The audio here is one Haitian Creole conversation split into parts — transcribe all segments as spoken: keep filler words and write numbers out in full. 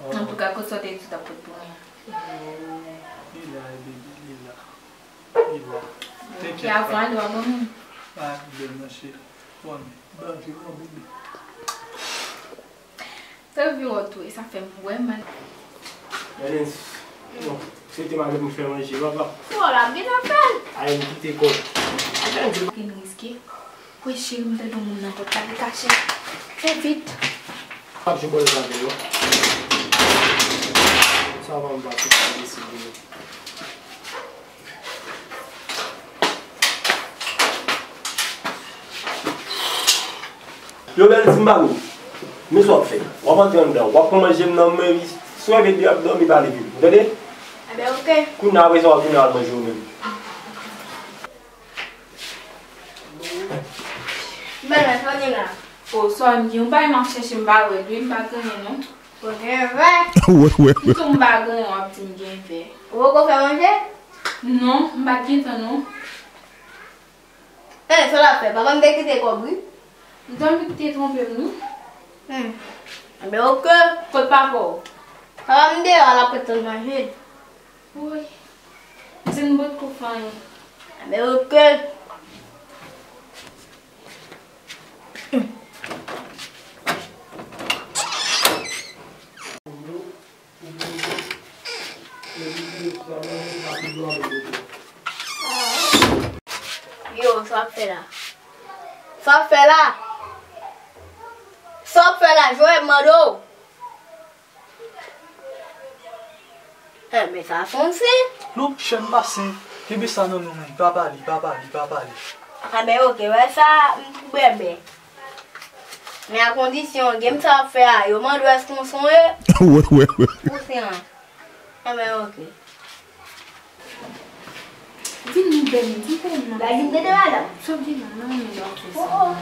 Antouka, kote sa w te di w t ap pot pou mwen? Oh, li la, baby, li la. Li la. Thank you. Ki avan li, w ap ban mwen? Pa gen pwoblèm, non, cheri. Bon, ban m, ban m, bebe. Sa yo vin wè w tou, e sa fè m vrèman mal. Ernest, non, se te m avèk m fè manje, papa. Fò la, m gentan fè l. Ay, m kite kò. Ernest. Gen riske. Wi, cheri, m tande yon moun nan pòt la, li kache. Fè vit. M ap jwe bòl avè l, non. Sa va, m va tout sa deside. Yo, bèl, di m ba nou. Men sa w ap fè. W ap antre anndan, w ap pran manje m nan men, si w anvi ap dòmi, pale vin. Ou tande? Enben, oke. Kounye a, apre sa, w ap vin al manje ou menm. Bèl, sa w gen la? O, sa m gen? Yon bagay m ap chèche, m pa wè l, wi, m pa gen anyen, non. Ou gen vè? Wè, wè, wè. Kito m pa gen, w ap di m gen vè. Ou poko fè manje? Non, m pa t gen tan, non. Eh, sa l ap fè? Papa m te kite kòb, wi. M t anvi te twonpe m, wi. Hmm. Enben, oke. Kot papa w? Papa m deyò, l ap ret tann manje. Woy. Se n potko fè anyen. Enben, oke. Yo, sa w ap fè la? Sa w ap fè la? Sa w ap fè la, Joël mande w? Eh, men sa sonse. Non, monchè, m pa sen. Kenbe sa nan men w, men. Pa pale, pa pale, pa pale. A, ben, oke, wè sa, m bèbè. Men a kondisyon, game sa w ap fè a, yo mande w èske w sonje. Wè, wè, wè. Ou se an. A, ben, oke. Vini, Bèni, vini, Bèni. Gade, m te de madanm. Sot vini, non, non, non, non. Oh, oh.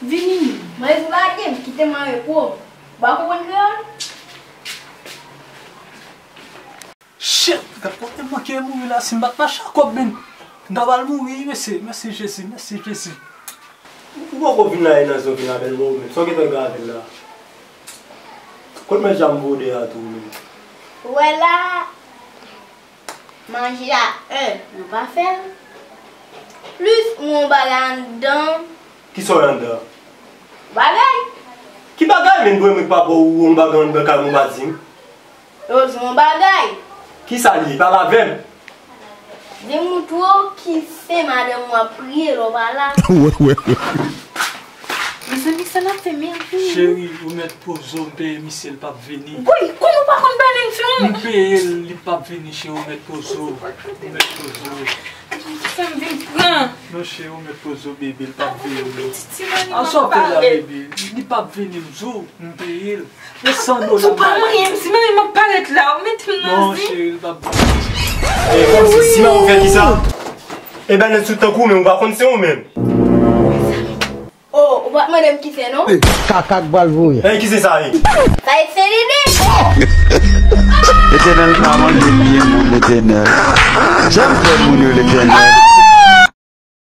Vini. Mwen, m pa gen, kite mwen repo. Ou pa konprann kreyòl? Shit! Gad kote m manke mouri la, si m pa t mache ak kòb, men m ta pral mouri, wi, mesye. Mèsi, Jezi, mèsi, Jezi. Ou poko vin la, e nan zon vin avè l, ou menm. Sa w gentan gen avè l la? Kot manje a m vode a tou, menm? Ou wè la, manje a, en, nou pa fè l. Plis, ou yon bagay anndan. Kisa w anndan? Bagay. Ki bagay, menm? Mwen, mwen, papa, ou yon bagay anndan kay mwen, ou pa di m? Yo di yon bagay. Kisa l ye? Pale avè m. Di m ou twò ki se madanm w ap priye lè w pa la. Wè, wè, wè. Mezanmi, sa n ap fè, men anpil. Cheri, ou mèt poze w, m peye misye, l p ap vini. Woy, kòman w pa konn pale m, fi w? M peye l, li p ap vini, cheri, ou mèt poze w. Ou mèt poze w. Sa m vin pran? Non, cheri, ou mèt poze w, bebe, l p ap vini, non. A, sa w fè la, bebe? Li p ap vini, m di w, m peye l. Men san dola. Ou pa manyen m, si mwen menm m ap parèt la, ou mete m nan zen. Non, cheri, l p ap vini. E, kòmsi, si m ap fè kisa? E, bèl nèg sou tankou, men ou pa konn se ou menm. Oh, ou pa t mande m ki se non? Kaka k pral voye. Ey, ki se sa ye? Sa e se li menm. Letènèl pa mande m byen moun, Letènèl. Jan m fè moun yo, Letènèl.